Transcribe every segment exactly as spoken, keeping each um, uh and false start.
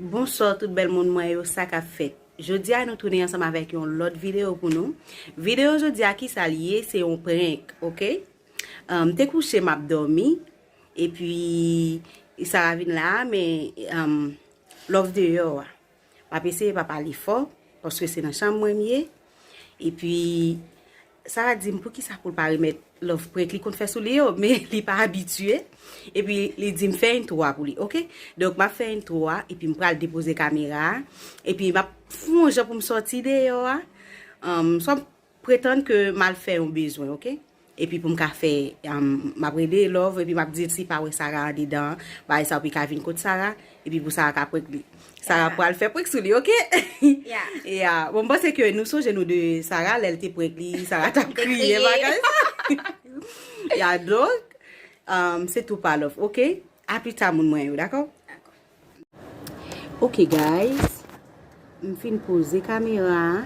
Bonswa tout bèl moun mwen yo, sa k ap fèt? Jodi a nou tounen ansanm avèk yon lòt videyo pou nou. Videyo jodi a, kisa l ye? Se yon prank, oke? Ahn, m te kouche, m ap dòmi, epi Sara vin la, men, ahn, Love deyò a. M ap eseye pa pale fò, paske se nan chanm mwen m ye. Epi, Sara di m poukisa pou l pa remèt Love prank li konn fè sou li yo, men li pa abitye. Epi, li di m fè intro a pou li, oke? Donk, m ap fè intro a, epi m pral depoze kamera a. Epi, m ap fè yon jan pou m sòti deyò a. Ahn, swa m pretann ke m al fè yon bezwen, oke? Epi pou m ka fè, ahn, m ap rele Love, epi m ap di l si pa wè Sara andedan, bagay sa yo pi ka vin kot Sara, epi pou Sara ka prank li. Sara pral fè prank sou li, oke? Ya. Ya. Bon, m panse ke nou sonje nou de Sara, lè l te prank li, Sara t ap kriye, bagay sa. Ya, donk, ahn, se tou pa Love, oke? A pli ta, moun mwen yo, dakò? Dakò. Ok, guys. M fin poze kamera a.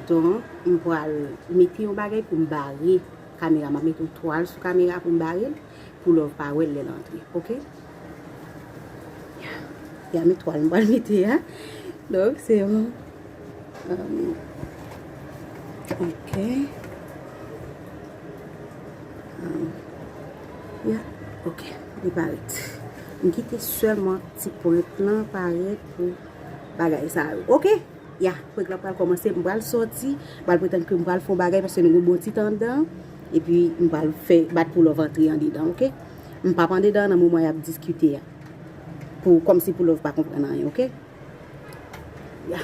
Donk, m pral mete yon bagay pou m bare kamera. M ap mete yon twal sou kamera pou m bare l, pou Love pa wè l lè l antre. Ok? Ya, men twal m pral mete a. Donk, se yon, um, ok. Um, ya, ok, li parèt. M kite sèlman ti pwent lan parèt pou bagay sa yo. Ok? Ya, prank lan pral kòmanse, m pral sòti, m pral pretann ke m pral fè yon bagay paske nou gen bon ti tan anndan, epi m pral fè bat pou Love antre andedan, ok? M p ap andedan nan moman y ap diskite a. Pou, kòmsi pou Love pa konprann anyen, ok? Ya.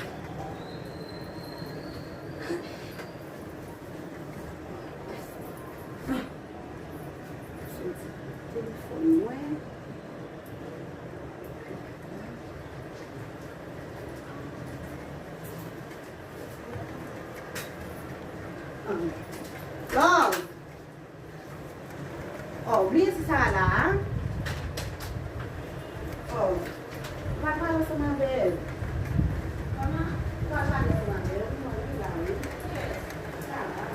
Soti telefòn mwen. Love! Oh, ou bliye si Sara la a? Oh, ou pa pale ansanm avè l? Kòman? Ou pa pale ansanm avè l? Non, li la, wi. Sara.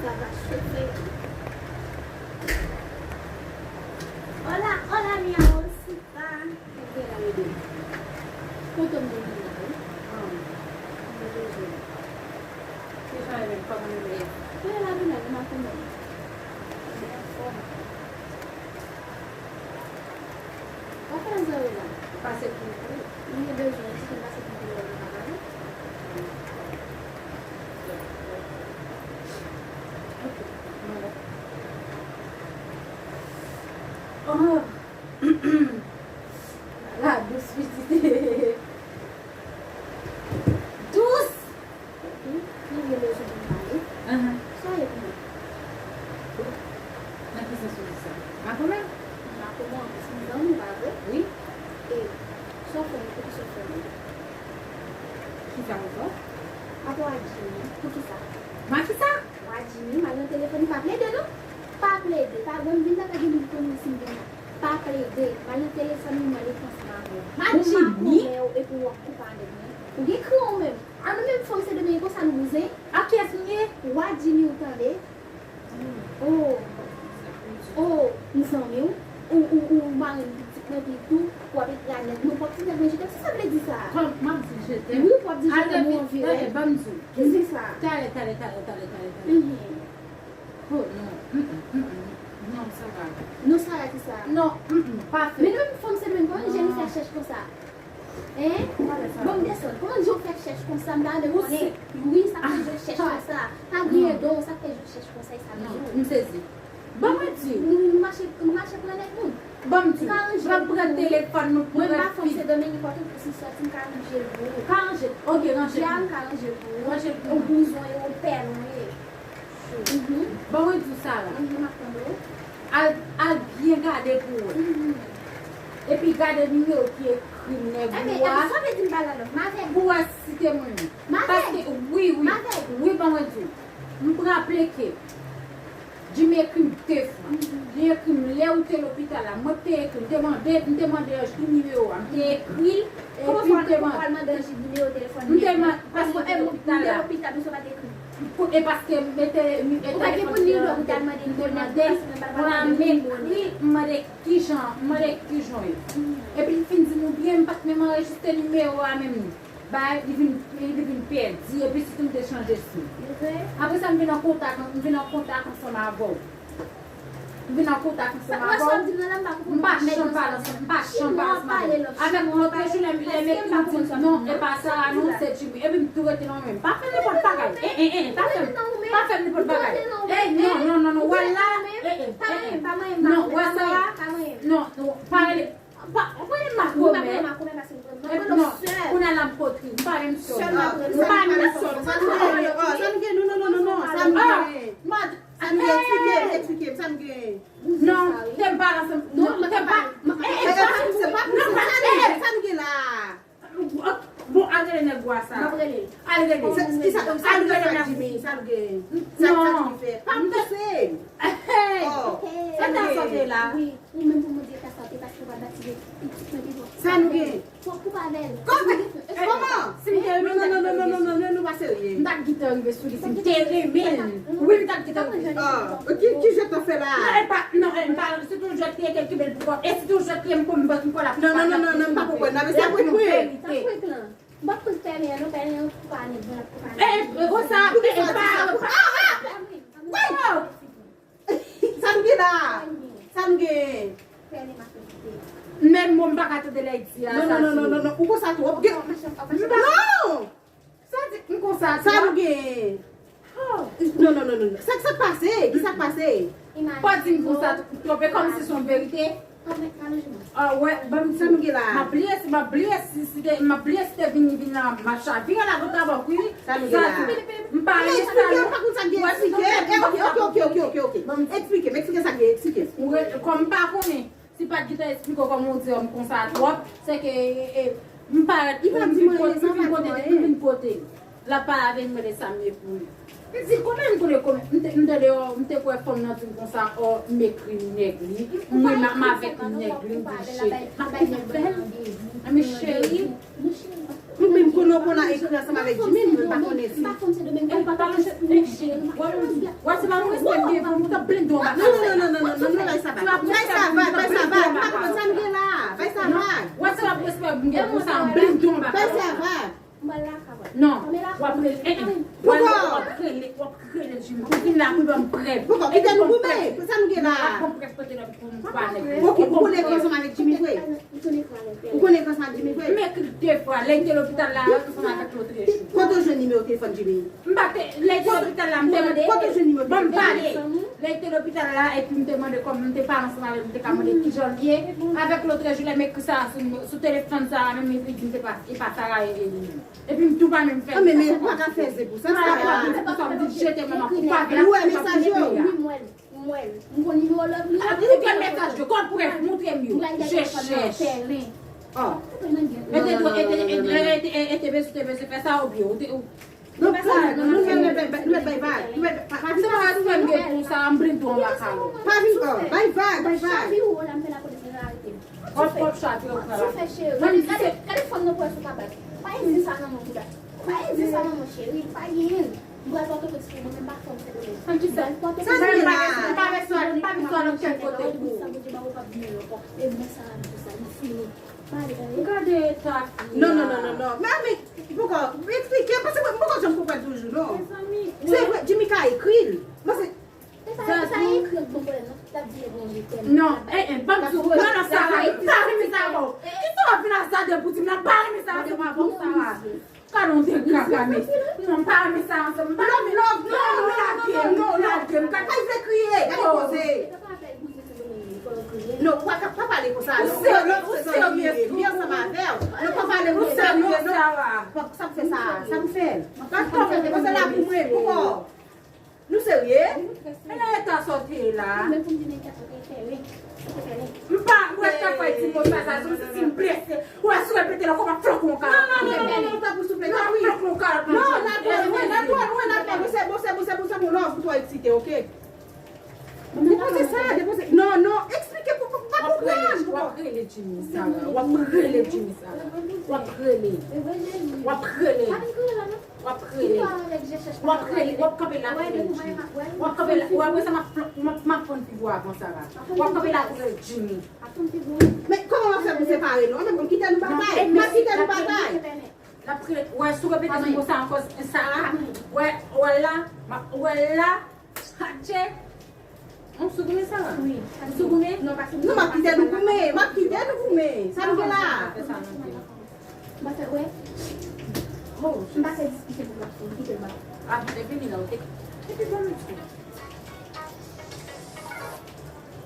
Sa va chofe. Hola, hola, mi amorcita. Kote la, bebe? Kote m te vin la, wi. Ah, m te bezwen. Ki jan e menm, kòman nou ye? Kote la, vin la, vin la, kòman? Mwen anfòm. Ou fè zòrèy la. Ou pase pou, wi. Mwen gen bezwen, si mwen pase pou lè nou pa pale. Ok, mwen la. Oh! La dous pitit. Dous! Wi, li gen bezwen pou m pale. Ahan. Sa w ye pou mwen? Nan ki sans ou di sa? Makomè? Makomè, anplis, m zanmi w, pa vre? Wi. E, sa w fè m, poukisa w fè m? Kisa m fè w? Apa w a Jimmy, poukisa? M a kisa? W a Jimmy, m al nan telefòn li, pa plede non. Pa plede, pa vre, m vin la, pa gen moun ki konn mwen si m vin la. Pa plede, m al nan telefòn li, m mande konsèy avè w. M a Jimmy? Makomè w, epi w ap koupe avèk mwen. Ou gen kran ou menm. A nou menm fanm Sendomeng konsa nou bouzen. A kiyès m ye? W a Jimmy ou tande. Oh. Oh, m zanmi w. Ou, ou, ou marenn pitit mwen pi tou. W ap ekri a nèg. Nou p ap di nèg mwen je t'aime. Sa sa vle di sa? Kòm m ap di je t'aime. Wi, w ap di je t'aime ou anvi rèd. Ban m di w. Kisa? Talè, talè, talè, talè, talè, talè. Mhm. Oh, non. Mm, mm, mm, mm. Non, Sara. Non, Sara, kisa? Non, mm, mm, pa fè. Men nou menm fanm Sendomeng, kòman Jennifer chèch konsa? Hein? Bon, m desann. Kòman di w fè chèch konsa? M ta renmen konnen. Wi, sa k fè di w chèch konsa? Pa griyen don, sa k fè di w chèch konsa, e sa m di w. Non, m sezi. Ban mwen di w. Nou, nou mache, nou mache pran nèg moun. Ban m di w. M ap pran telefòn nou pou mwen. Mwen pa fanm Sendomeng, enpòtan pou si sòti, m ka ranje l pou ou. Ka ranje l. Ok, ranje l. Jodi a, m ka ranje l pou ou. Ranje l pou mwen. Yon bouzon, yon pèl, yon ye. Mhm. Bon, mwen di w sa la. Mhm, m ap tande w. Al, al byen gade pou w wè. Mhm. Epi gade nimewo ki ekri nèg ou a. Ebyen, sa vle di m pa la lòk. M avèg. Pou w wè si se mwen menm. M avèg. Paske, wi, wi. M avèg. Wi, bon, mwen di w. M raple ke Jimmy ekri m de fwa. Li ekri m lè ou te lopital la. Mwen te ekri, m te mande, m te mande Ange nimewo a. M te ekri l, epi m te mande. Kòman w pral mande Ange nimewo telefòn? M te mande, paske m te lopital la. Pou, e paske m mete, m mete telefòn sou, m te mande, m te mande, m ekri, m mande kijan, m mande kijan w ye. Epi l fin di m ou byen, m pa t menm anrejistre nimewo a menm. Bay, li vin, li vin pèdi, epi sitou m te chanje sim. Apre sa, m vin an kontak, m vin an kontak ansanm avè w. M vin an kontak ansanm avè w. M pa janm pale ansanm, m pa janm pale ansanm avè w. Avèk lòt jou, lè, lè m ekri, m di, non, e pa Sarah, non, se Jimmy. Epi m tou rete nan menm. Pa fè nenpòt bagay. E, e, e, pa fè, pa fè nenpòt bagay. E, non, non, non, non, wè la. E, e, e, e. Non, wè Sarah. Non, non, pa rele. Pa, mwen, m pa kòmè. Mwen pa kòmè paske mwen, mwen, non, kounye a la m pote. M pa menm sòm. M pa menm sòm. Sa nou gen? Sa nou gen? Non, non, non, non, non. Sa nou gen? Sa nou gen? Eksplike m, eksplike m. Sa nou gen? Non, te m pa ansanm. Non, te m pa. Se pa pou se. Sa nou gen? Sa nou gen la? Bon, al rele nèg bwa sa. M ap rele. Al rele. Sa, ki sa, sa nou gen sa Jimmy? Sa nou gen? Sa, sa Jimmy fè? Pa pouse. Hey! Sa ta sante la? Wi, ou menm pou Bondye ka sante paske ou pa batire pitit mwen pi fò. Sa nou gen? Fòk ou pa avè l. Kòman? Si m te renmen, non, non, non, non, non, non, non, nou pa serye. M t ap gentan rive sou li si m te renmen. Wi, m t ap gentan rive. Ah, ki, ki jwèt w ap fè la? Non, e pa, non, e pa, se t on jwèt ki ete l kenbe l pou kò. E se t on jwèt ki m konn ban ki kò la. Non, non, non, non, non, m pa konprann. Non, men se prank mwen. Sa prank lan. M p ap prank pèlen an, non, pèlen an pou pa nèg mwen, l ap pou pa nèg mwen. E, e, konsa, e, e, pa, pa, ah, ah! Wi! Sa nou gen la? Sa nou gen? Menm mo m pa ka tande lè l di a, non, sa non, non, non, non, non, ou konsa twòp. Non! Sa di, m konsa twòp. Sa nou gen? Oh. Non, non, non, non, non. Sa k, sa k pase? Ki sa k pase? Pa di m konsa twòp, e kòmsi se yon verite. Ah, wè, ban m sa nou gen la. M ap bliye, m ap bliye si, si te, m ap bliye si te vini, vin nan match la. Vire la gota bòk, wi. Sa nou gen la. M pa renmen sa, non. Eksplike, m pa konn sa k gen eksplike. Eh, ok, ok, ok, ok, ok, ok. Eksplike m, eksplike sa k gen, eksplike. Ou re-, kòm m pa konnen, si pa t gentan eksplike w kòman w di m konsa twòp, se ke, e, e, m parèt, m vin pote, m vin pote, m vin pote. L ap pale avè m, mande sa m ye pou li. Li di, kòman m konnen, kòman, m te, m te deyò, m te kwè fanm nan di m konsa, ò, m ekri nèg li, mwen menm avèk nèg li, m di, cheri, m ap fè l. Anben, cheri, mwen menm konnen w konn al ekri ansanm avèk Jimmy, mwen pa konnen si. Wè, se pa yon respè m gen pou ou, m t ap blende w anba kay. Non, non, non, non, non, non, non, bay sa vag, bay sa vag, bay sa vag, m pa konprann sa nou gen la, bay sa vag. Wè, se pa respè m gen pou sa, m blende w anba kay. Bay sa vag. Non, w ap rele, eh, eh. W ap rele, w ap rele Jimmy. Pou vin la, pou ban m prèv. Poukò, kite nou goumen. Sa nou gen la? W ap ban m prèv kote l ap pou m pa nèg. Ok, ou konn ekri ansanm avèk Jimmy vre? Ou konn ekri ansanm avèk Jimmy vre? M ekri de fwa. Lè l te lopital la, ansanm avèk Lotrejo. Kote w jwenn nimewo telefòn Jimmy? M pa te, lè l te lopital la, m te mande, kote w jwenn nimewo telefòn? Ban m pale. Lè l te lopital la, epi m te mande kòman m te pale ansanm avè l, m te ka mande kijan l ye. Avèk Lotrejo, lè m ekri sa sou, sou telefòn sa, menm li di m se pa, e pa Sarah e, e li menm. Epi m tou pa menm fè. Ah, men, men, ou pa ka fè ze pou sa, Sarah. M pa ka fè ze pou sa, m di jete manman, ou pa vle. Ou wè mesaj yo? Wi, m wè l, m wè l. M konn nimewo lòt li. Ah, ou gen mesaj yo, kòm prèv, montre m yo. Je chèch. Oh. Mete dlo, e te, e te, e te, e te bezwen, te bezwen fè sa, oubyen ou te, ou. Non, pa sa, non, non, non, non, bay vag, bay vag. Se pa respè m gen pou sa, m blende w anba kay. Pa vin, oh, bay vag, bay vag. Chavire w la, m fè lapolis vin arete m. W ap, w ap chavire w. Mwen, gade, gade fòn nan pwès ou ka bat. Pa ede sa nan mwen, bouda. Pa ede sa nan mwen, cheri. Pa genyen. M pral Pòtoprens pou mwen, men m pa fè m Sendomeng. An ki sa? M pral Pòtoprens. Sa nou gen la? M pa bezwen, m pa bezwen al okenn kote pou ou. Sa Bondye ba ou p ap vini ankò. E mwen sa a di sa, li fini. Pa ale, pa ale. Gade eta fi a. Non, non, non, non, non. Men, men, poukò? Eksplike, paske mwen, m poko janm konprann toujou, non. Mezanmi, se vre, Jimmy ka ekri l. Mwen se Sa, sa ekri ak bon pwoblèm, non? L ap di e bon je t'aime. Non, eh, eh, ban m di w, non, non, Sarah, m pa renmen sa avè w. Kisa w ap vin azade pou di m la, m pa renmen sa ansanm avè w, Sarah? Gade yon degradè, mesye. Non, m pa renmen sa ansanm, m pa renmen. Non, non, non, non, non, non, lage m, lage m. Kay vle kriye, gade koze. Non, pa, pa pale konsa, non. Ou serye, ou serye, li ansanm avè w. Non, pa pale konsa, non, non. Sa k fè sa, sa k fè l. Pa konn fè, se la pou mwen, poukò? Nou serye? Men nan eta sa w te ye la. M pa wè sa fè ti mo sa, sa, si m blese. Ou wè si w repete l ankò, m ap flanke w yon kalòt. Non, non, non, non, non, tanpri, souple, tanpri. M ap flanke w yon kalòt. Non, n a twò lwen, n a twò lwen, n a twò lwen. Se bon, se bon, se bon, se bon, non, pou twò eksite, oke? Jimmy Sarah, w ap rele Jimmy Sarah. W ap rele. W ap rele. W ap rele. W ap rele. W ap kanpe la pou rele Jimmy. W ap kanpe la. W ap, apre sa, m ap, m ap, m ap fann figi w avan Sarah. W ap kanpe la pou rele Jimmy. Men kòman w ap fè pou separe nou? An menm tan, kite nou batay. M ap kite nou batay. L ap rele. Wè, si w repete m konsa ankò, Sarah. Wè, wè la. M ap, wè la. Atche. Ou sou goumen, Sarah? Wi. Ou sou goumen? Non, m ap kite nou goumen. M ap kite nou goumen. Sa nou gen la? M pa fè, wè. Oh, m pa fè diskisyon pou m ap fè, m kite l ba. Ah, e vini la, ok. Epi bon, m di. M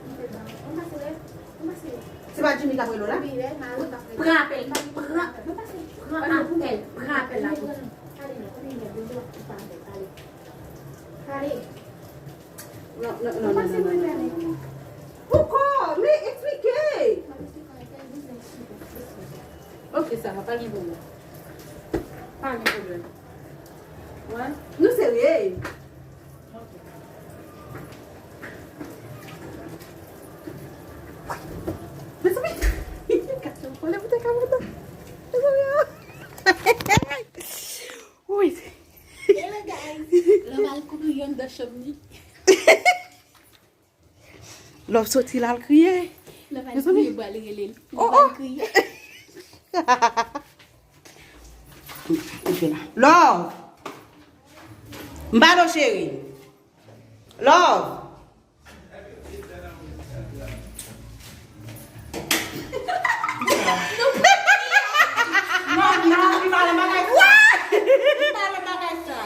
kite l ba. M pase, wè. M pase, wè. Se pa Jimmy k ap rele w la? Wi, wè, m a, m pa fè. Pran apèl. Pran, pran apèl. Pran apèl la pou mwen. Ale, non, konbyen lè, bonjou, ou pa fè, ale. Ale. Non, non, non, non, non, non. Poukò? Men eksplike. Ok, sa va, pa gen pwoblèm. Pa gen pwoblèm. Wè. Nou serye. Ok. Mezanmi, gade yon pwoblèm ou te ka mete. Mezanmi, oh. Wi. Hello, guys. Love al kouri anndan chanm li. Love soti la, al kriye. Love al kriye, bwa li rele l. Oh, oh. Love al kriye. Love. M ba nou, cheri. Love. Non, non, m pa nan bagay sa. M pa nan bagay sa.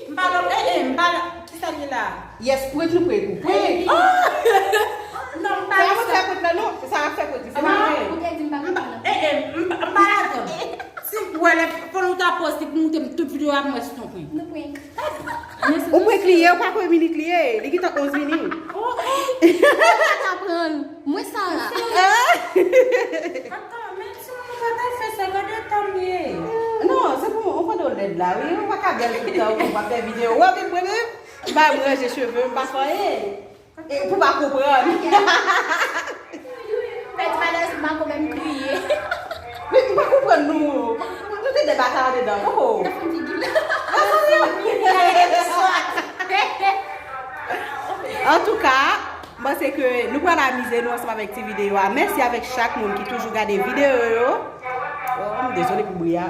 M pa nan, eh, eh, m pa nan, kisa l ye la? Yes, prank li, prank ou, prank. Non, m pa nan sa. Sa ap fè prank la, non? Sa ap fè prank li, se pa vre. Ou te di m pa nan. Eh, eh, m pa, m pa ladan. Si w wè lè, pandan w ta pòz, li pou montre m tout videyo a, m wè si se yon prank. Nou prank. Ou prank li ye, ou pa konbyen minit li ye. Li gentan onz minit. Oh, eh. Ou pa ka pran l. Mwen Sarah. Atann, men timoun nou pa ta fè sa, gade tan m ye. Non, se pou mwen, ou pandan w lèd la, wi, ou pa ka bèl tout tan, ou pa fè videyo. Ou ap vin mwen menm, m pa ranje cheve, m pa fè anyen. E pou pa konprann. Pèdi valè, m pa konprann kriye. Men m pa konprann nou. Nou te de batay andedan, poko. Nan figi la. Antouka, m panse ke nou pral amize nou ansanm avèk ti videyo a. Mèsi avèk chak moun ki toujou gade videyo yo. Oh, m dezole pou bri a.